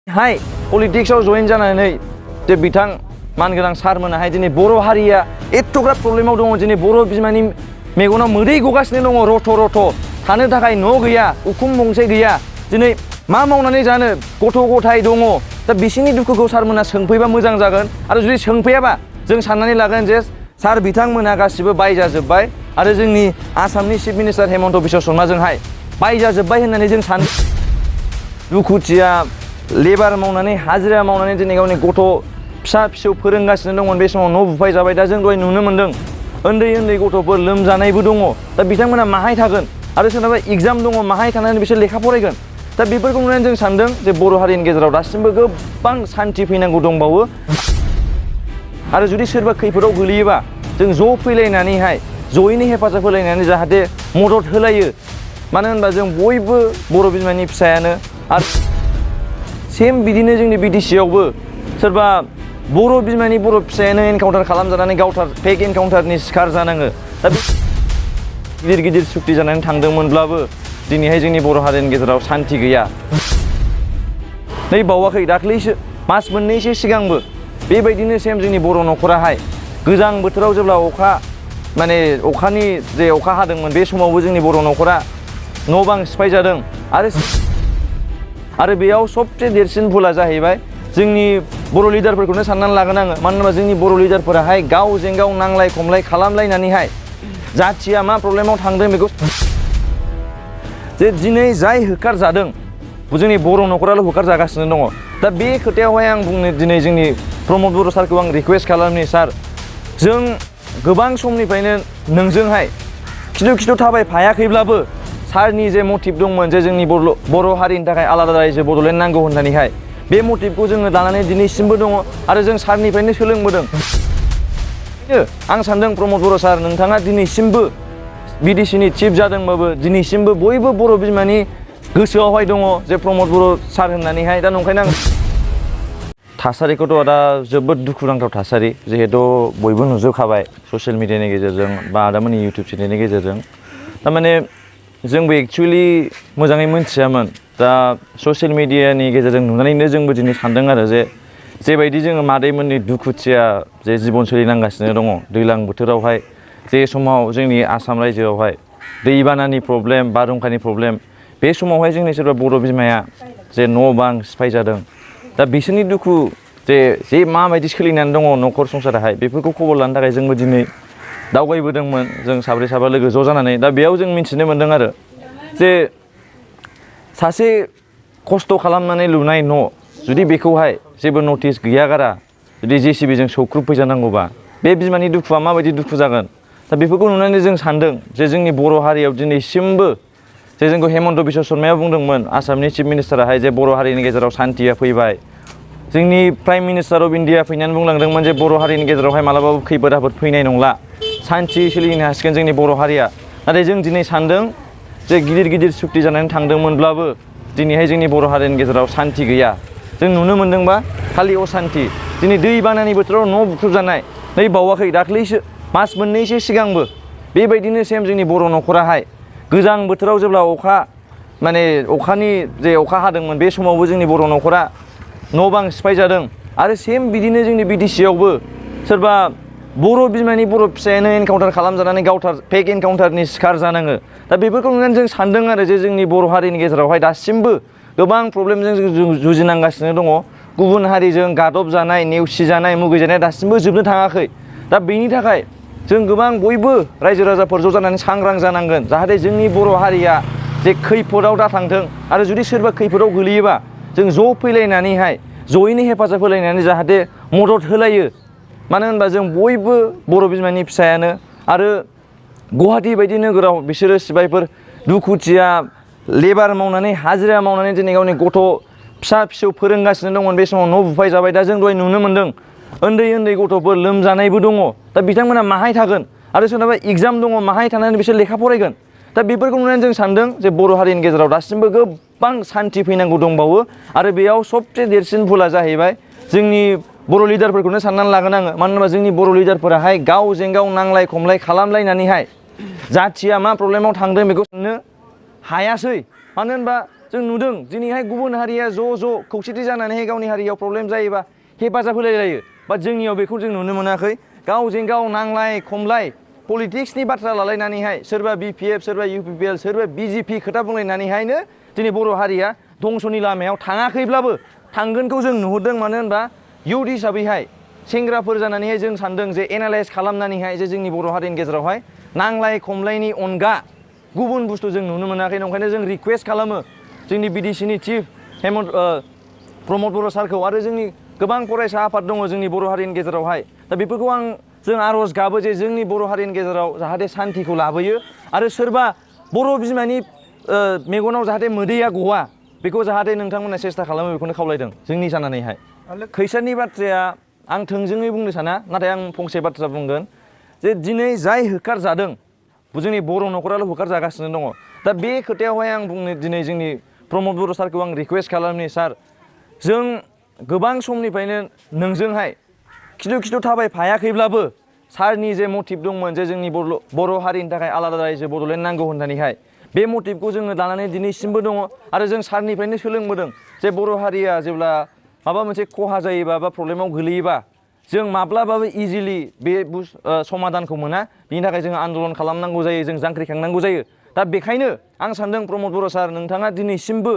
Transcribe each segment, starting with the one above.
हाय पलिटिक्सआव जइन जानानै जे बिथां मानगोनां सारमोनाहाय दिनै बर' हारिया एथ'ग्राब प्रब्लेमाव दङ दिनै बर' बिमानि मेगनाव मोदै गगासिनो दङ रथ' रथ' थानो थाखाय न' गैया उखुम गंसे गैया दिनै मा मावनानै जानो गथ' गथाय दङ दा बिसिनि दुखुखौ सारमोना सोंफैबा मोजां जागोन आरो जुदि सोंफैयाबा जों साननानै लागोन जे सार बिथांमोना गासिबो बायजाजोब्बाय आरो जोंनि आसामनि चिफ मिनिस्टार हेमन्त बिश्व शर्माजोंहाय बायजाजोब्बाय होननानै जों सानो दुखुथिया लेबार मावनानै हाजिरा मावनानै दिनै गावनि गथ' फिसा फिसौ फोरोंगासिनो दंमोन बे समाव न' बुफाय जाबाय दा जों दहाय नुनो मोन्दों उन्दै उन्दै गथ'फोर लोमजानायबो दङ दा बिथांमोना माहाय थागोन आरो सोरनाबा एग्जाम दङ माहाय थानानै बिसोर लेखा फरायगोन दा बेफोरखौ नुनानै जों सानदों जे बर' हारिनि गेजेराव दासिमबो गोबां सान्थि फैनांगौ दंबावो आरो जुदि सोरबा खैफोदाव गोलैयोबा जों ज' फैलायनानैहाय जयैनो हेफाजाब होलायनानै जाहाथे मदद होलायो मानो होनबा जों बयबो बर' बिमानि फिसायानो आरो सेम बिदिनो जोंनि बिटिसिआवबो सोरबा बर' बिमानि बर' फिसायानो एनकाउन्टार खालामजानानै गावथार फेक एनकाउन्टारनि शिकार जानाङो दा गिदिर गिदिर सुक्ति जानानै थांदोंमोनब्लाबो दिनैहाय जोंनि बर' हारिनि गेजेराव सान्थि गैया नै बावाखै दाख्लैसो मास मोननैसो सिगांबो बेबायदिनो सेम जोंनि बर' न'खराहाय गोजां बोथोराव जेब्ला अखानि जे अखा हादोंमोन बे समावबो जोंनि बर' न'खरा न' बां सिफाय जादों आरो बेयाव सबसे देरसिन भुला जाहैबाय जोंनि बर' लिडारफोरखौनो साननानै लागोन आङो मानो होनबा जोंनि बर' लिडारफोराहाय गावजों गाव नांलाय खमलाय खालामलायनानैहाय जाथिया मा प्रब्लेमाव थांदों बेखौ जे दिनै जाय होखारजादों जोंनि बर' न'खराल' होखारजागासिनो दङ दा बे खोथायावहाय आं बुंनो दिनै जोंनि प्रमद बर' सारखौ आं रिकुवेस्ट खालामनि सार जों गोबां समनिफ्रायनो नोंजोंहाय खिथु खिथु थाबायफायाखैब्लाबो सारनि जे मटिभ दंमोन जे जोंनि बर' हारिनि थाखाय आलादा रायजो बड'लेण्ड नांगौ होननानैहाय बे मटिभखौ जोङो लानानै दिनैसिमबो दङ आरो जों सारनिफ्रायनो सोलोंबोदों आं सानदों प्रमद बर' सार नोंथाङा दिनैसिमबो बिटिसिनि चिफ जादोंबाबो दिनैसिमबो बयबो बर' बिमानि गोसोआवहाय दङ जे प्रमद बर' सार होननानैहाय दा नंखायनो आं थासारिखौथ' दा जोबोद दुखुनांथाव थासारि जिहेथु बयबो नुजोबखाबाय ससियेल मिडियानि गेजेरजों बा आदामोननि इउटुब चेनेलनि गेजेरजों थारमाने जोंबो एक्सुवेलि मोजाङै मोनथियामोन दा ससियेल मिडियानि गेजेरजों नुनानैनो जोंबो दिनै सानदों आरो जेबायदि जोङो मादैमोननि दुखुथिया जे जिबन सोलिनांगासिनो दङ दैज्लां बोथोरावहाय जे समाव जोंनि आसाम रायजोआवहाय दैबानानि प्रब्लेम बारहुंखानि प्रब्लेम बे समावहाय जोंनि सोरबा बर' बिमाया जे न' बां सिफाय जादों दा बिसोरनि दुखु जे माबायदि सोलिनानै दङ न'खर संसाराहाय बेफोरखौ खबर लानो थाखाय जोंबो दिनै दावबायबोदोंमोन जों साब्रै साबा लोगो ज' जानानै दा बेयाव जों मिथिनो मोन्दों आरो जे सासे खस्थ' खालामनानै लुनाय न' जुदि बेखौहाय जेबो नटिस गैयागारा जुदि JCBजों सौख्रुब फैजानांगौबा बे बिमानि दुखुआ माबायदि दुखु जागोन दा बेफोरखौ नुनानै जों सानदों जे जोंनि बर' हारियाव दिनैसिमबो जे जोंखौ हेमन्त बिश्व शर्माया बुंदोंमोन आसामनि चिफ मिनिस्टाराहाय जे बर' हारिनि गेजेराव सान्थिया फैबाय जोंनि प्राइम मिनिस्टार अफ इन्डिया फैनानै बुंलांदोंमोन जे बर' हारिनि गेजेरावहाय मालाबाबो खैफोद आफोद फैनाय नंला सान्थि सोलिनो हासिगोन जोंनि बर' हारिया नाथाय जों दिनै सानदों जे गिदिर गिदिर सुक्ति जानानै थांदोंमोनब्लाबो दिनैहाय जोंनि बर' हारिनि गेजेराव सान्थि गैया जों नुनो मोन्दोंबा खालि असान्थि दिनै दैबानानि बोथोराव न' बुख्रुबजानाय नै बावाखै दाख्लैसो मास मोननैसो सिगांबो बेबायदिनो सेम जोंनि बर' न'खराहाय गोजां बोथोराव जेब्ला अखानि जे अखा हादोंमोन बे समावबो जोंनि बर' न'खरा न' बां सिफाय जादों आरो सेम बिदिनो जोंनि बिटिसिआवबो सोरबा बर' बिमानि बर' फिसायानो एनकाउन्टार खालामजानानै गावथार फेक एनकाउन्टारनि शिकार जानाङो दा बेफोरखौ नुनानै जों सानदों आरो जे जोंनि बर' हारिनि गेजेरावहाय दासिमबो गोबां प्रब्लेमजों जों जुजिनांगासिनो दङ गुबुन हारिजों गादबजानाय नेवसिजानाय मुगैजानाय दासिमबो जोबनो थाङाखै दा बेनि थाखाय जों गोबां बयबो रायजो राजाफोर ज' जानानै सांग्रां जानांगोन जाहाथे जोंनि बर' हारिया जे खैफोदाव दाथांथों आरो जुदि सोरबा खैफोदाव गोलैयोबा जों ज' फैलायनानैहाय जयैनो हेफाजाब होलायनानै जाहाथे मदद होलायो मानो होनबा जों बयबो बर' बिमानि फिसायानो आरो गुवाहाटि बायदि नोगोराव बिसोरो सिबायफोर दुखुथिया लेबार मावनानै हाजिरा मावनानै दिनै गावनि गथ' फिसा फिसौ फोरोंगासिनो दंमोन बे समाव न' बुफाय जाबाय दा जों दहाय नुनो मोन्दों उन्दै उन्दै गथ'फोर लोमजानायबो दङ दा बिथांमोना माहाय थागोन आरो सोरनाबा एग्जाम दङ माहाय थानानै बिसोर लेखा फरायगोन दा बेफोरखौ नुनानै जों सानदों जे बर' हारिनि गेजेराव दासिमबो गोबां सान्थि फैनांगौ दंबावो आरो बेयाव सबसे देरसिन भुला जाहैबाय जोंनि बर' लिडारफोरखौनो साननानै लागोन आङो मानो होनबा जोंनि बर' लिडारफोराहाय गावजों गाव नांलाय खमलाय खालामलायनानैहाय जाथिया मा प्रब्लेमाव थांदों बेखौ साननो हायासै मानो होनबा जों नुदों दिनैहाय गुबुन हारिया ज' खौसेथि जानानैहाय गावनि हारियाव प्रब्लेम जायोबा हेफाजाब होलायलायो बा जोंनियाव बेखौ जों नुनो मोनाखै गावजों गाव नांलाय खमलाय पलिटिक्सनि बाथ्रा लालायनानैहाय सोरबा BPF सोरबा UPPL सोरबा BJP खोथा बुंलायनानैहायनो दिनै बर' हारिया धंसनि लामायाव थाङाखैब्लाबो थांगोनखौ जों नुहुरदों मानो होनबा इयुथ हिसाबैहाय सेंग्राफोर जानानैहाय जों सानदों जे एनालाइज खालामनानैहाय जे जोंनि बर' हारिनि गेजेरावहाय नांलाय खमलायनि अनगा गुबुन बुस्थु जों नुनो मोनाखै ओंखायनो जों रिक्वेस्ट खालामो जोंनि BDCनि चिफ प्रमद बर' सारखौ आरो जोंनि गोबां फरायसा आफाद दङ जोंनि बर' हारिनि गेजेरावहाय दा बेफोरखौ जों आर'ज गाबो जे जोंनि बर' हारिनि गेजेराव जाहाथे सान्तिखौ लाबोयो आरो सोरबा बर' बिमानि मेगनाव जाहाथे मोदैया गवा बेखौ जाहाथे नोंथांमोना सेस्था खालामो बेखौनो खावलायदों जोंनि जानानैहाय खैसारनि बाथ्राया आं थोंजोङै बुंनो साना नाथाय आं फंसे बाथ्रा बुंगोन जे दिनै जाय होखार जादों जोंनि बर' न'खराल' होखार जागासिनो दङ दा बे खोथायावहाय आं बुंनो दिनै जोंनि प्रमद बर' सारखौ आं रिक्वेस्ट खालामनि सार जों गोबां समनिफ्रायनो नोंजोंहाय खिथु थाबायफायाखैब्लाबो सारनि जे मटिभ दंमोन जे जोंनि बर' हारिनि थाखाय आलादा रायजो बड'लेण्ड नांगौ होननानैहाय बे मटिभखौ जोङो लानानै दिनैसिमबो दङ आरो जों सारनिफ्रायनो सोलोंबोदों जे बर' हारिया जेब्ला माबा मोनसे खहा जायोबा बा प्रब्लेमाव गोलैयोबा जों माब्लाबाबो इजिलि बे समाधानखौ मोना बिनि थाखाय जों आन्दलन खालामनांगौ जायो जों जांख्रिखांनांगौ जायो दा बेखायनो आं सानदों प्रमद बर' सार नोंथाङा दिनैसिमबो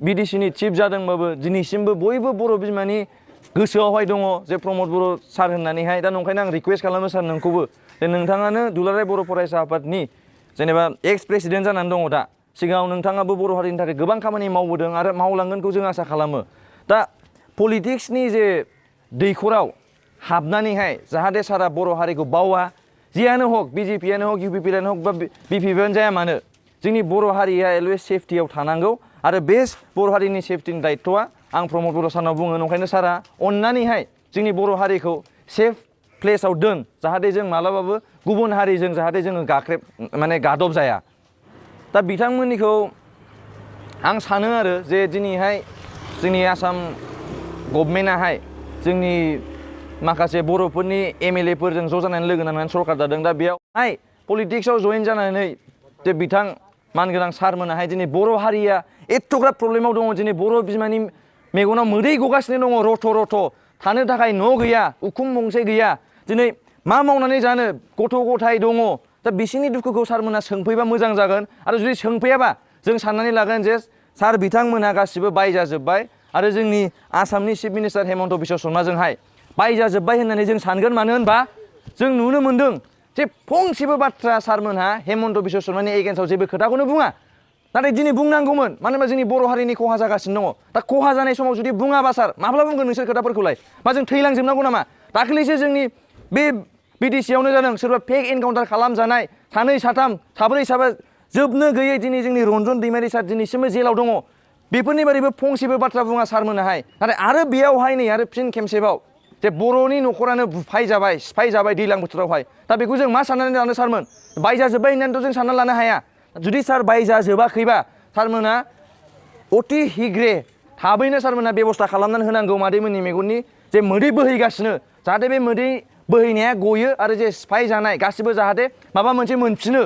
BDCनि चिफ जादोंबाबो दिनैसिमबो बयबो बर' बिमानि गोसोआवहाय दङ जे प्रमद बर' सार होननानैहाय दा नंखायनो आं रिक्वेस्ट खालामो सार नोंखौबो जे नोंथाङानो दुलाराय बर' फरायसा आफादनि जेनेबा एक्स प्रेसिडेन्ट जानानै दङ दा सिगाङाव नोंथाङाबो बर' हारिनि थाखाय गोबां खामानि मावबोदों आरो मावलांगोनखौ जों आसा खालामो दा पलिटिक्सनि जे दैखराव हाबनानैहाय जाहाथे सारा बर' हारिखौ बावा जियानो हक BJPयानो हक UPPयानो हक बा BPPयानो जाया मानो जोंनि बर' हारिया अलवेज सेफटियाव थानांगौ आरो बे बर' हारिनि सेफटिनि दायित्वआ आं प्रमद बर' सारनाव बुङो ओंखायनो सारा अननानैहाय जोंनि बर' हारिखौ सेफ प्लेसाव दोन जाहाथे जों मालाबाबो गुबुन हारिजों जाहाथे जोङो गादब जाया दा बिथांमोननिखौ आं सानो आरो जे दिनैहाय जोंनि आसाम गभर्नमेन्टआहाय जोंनि माखासे बर'फोरनि MLAफोरजों ज' जानानै लोगो नांनानै सरकार दादों दा बेयावहाय पलिटिक्सआव जइन जानानै जे बिथां मानगोनां सारमोनाहाय दिनै बर' हारिया एथ'ग्राब प्रब्लेमाव दङ दिनै बर' बिमानि मेगनाव मोदै गगासिनो दङ रथ' थानो थाखाय न' गैया उखुम गंसे गैया दिनै मा मावनानै जानो गथ' गथाय दङ दा बिसिनि दुखुखौ सारमोना सोंफैबा मोजां जागोन आरो जुदि सोंफैयाबा जों साननानै लागोन जे सार बिथांमोनहा गासिबो बायजाजोब्बाय आरो जोंनि आसामनि चिफ मिनिस्टार हेमन्त बिश्व शर्माजोंहाय बायजाजोब्बाय होननानै जों सानगोन मानो होनबा जों नुनो मोनदों जे फंसेबो बाथ्रा सारमोनहा हेमन्त बिश्व शर्मानि एगेन्स्टआव जेबो खोथाखौनो बुङा नाथाय दिनै बुंनांगौमोन मानो होनबा जोंनि बर' हारिनि खहा जागासिनो दङ दा खहा जानाय समाव जुदि बुङाबा सार माब्ला बुंगोन नोंसोर खोथाफोरखौलाय मा जों थैलांजोबनांगौ नामा दाखालिसो जोंनि बे BDCआवनो जादों सोरबा फेक एनकाउन्टार खालामजानाय सानै साथाम साब्रै साबा जोबनो गैयै दिनै जोंनि रन्जन दैमारि सार दिनैसिमबो जेलाव दङ बेफोरनि बारैबो फंसेबो बाथ्रा बुङा सारमोनाहाय नाथाय आरो बेयावहाय नै आरो फिन खेमसेबाव जे बर'नि न'खरानो बुफायजाबाय सिफायजाबाय दैज्लां बोथोरावहाय दा बेखौ जों मा साननानै लानो सारमोन बायजाजोब्बाय होननानैथ' जों साननानै लानो हाया जुदि सार बायजाजोबाखैबा सारमोना अति हिग्रे थाबैनो सारमोना बेबस्था खालामनानै होनांगौ मादैमोननि मेगननि जे मोदै बोहैगासिनो जाहाथे बे मोदै बोहैनाया गयो आरो जे सिफाय जानाय गासिबो जाहाथे माबा मोनसे मोनफिनो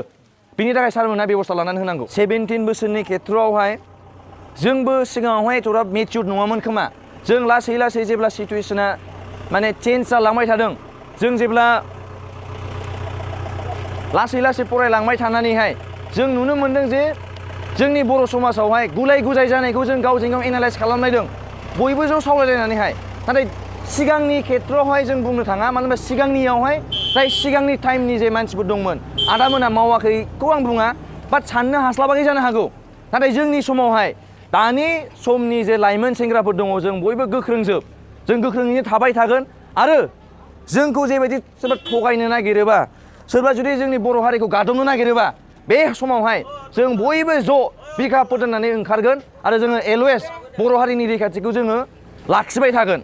बिनि थाखाय सारमोना बेबस्था लानानै होनांगौ 17 बोसोरनि खेथ्रआवहाय जोंबो सिगाङावहाय एथ'ग्राब मेच्युर्ड नङामोन खोमा जों लासै जेब्ला सिटुएसना माने चेन्ज जालांबाय थादों जों जेब्ला लासै फरायलांबाय थानानैहाय जों नुनो मोनदों जे जोंनि बर' समाजावहाय गुलाय गुजाय जानायखौ जों गावजों गाव एनालाइज खालामलायदों बयबो ज' सावरायलायनानैहाय नाथाय सिगांनि खेथ्रआवहाय जों बुंनो थाङा मानो होनबा सिगांनियावहाय जाय सिगांनि टाइमनि जे मानसिफोर दंमोन आदामोना मावाखैखौ आं बुङा बाट साननो हास्लाबाखै जानो हागौ नाथाय जोंनि समावहाय दानि समनि जे लाइमोन सेंग्राफोर दङ जों बयबो गोख्रोंजोब जों गोख्रोङैनो थाबाय थागोन आरो जोंखौ जेबायदि सोरबा थगायनो नागिरोबा सोरबा जुदि जोंनि बर' हारिखौ गादबनो नागिरोबा बे समावहाय जों बयबो ज' बिखा फोदोननानै ओंखारगोन आरो जोङो अलवेज बर' हारिनि रैखाथिखौ जोङो लाखिबाय थागोन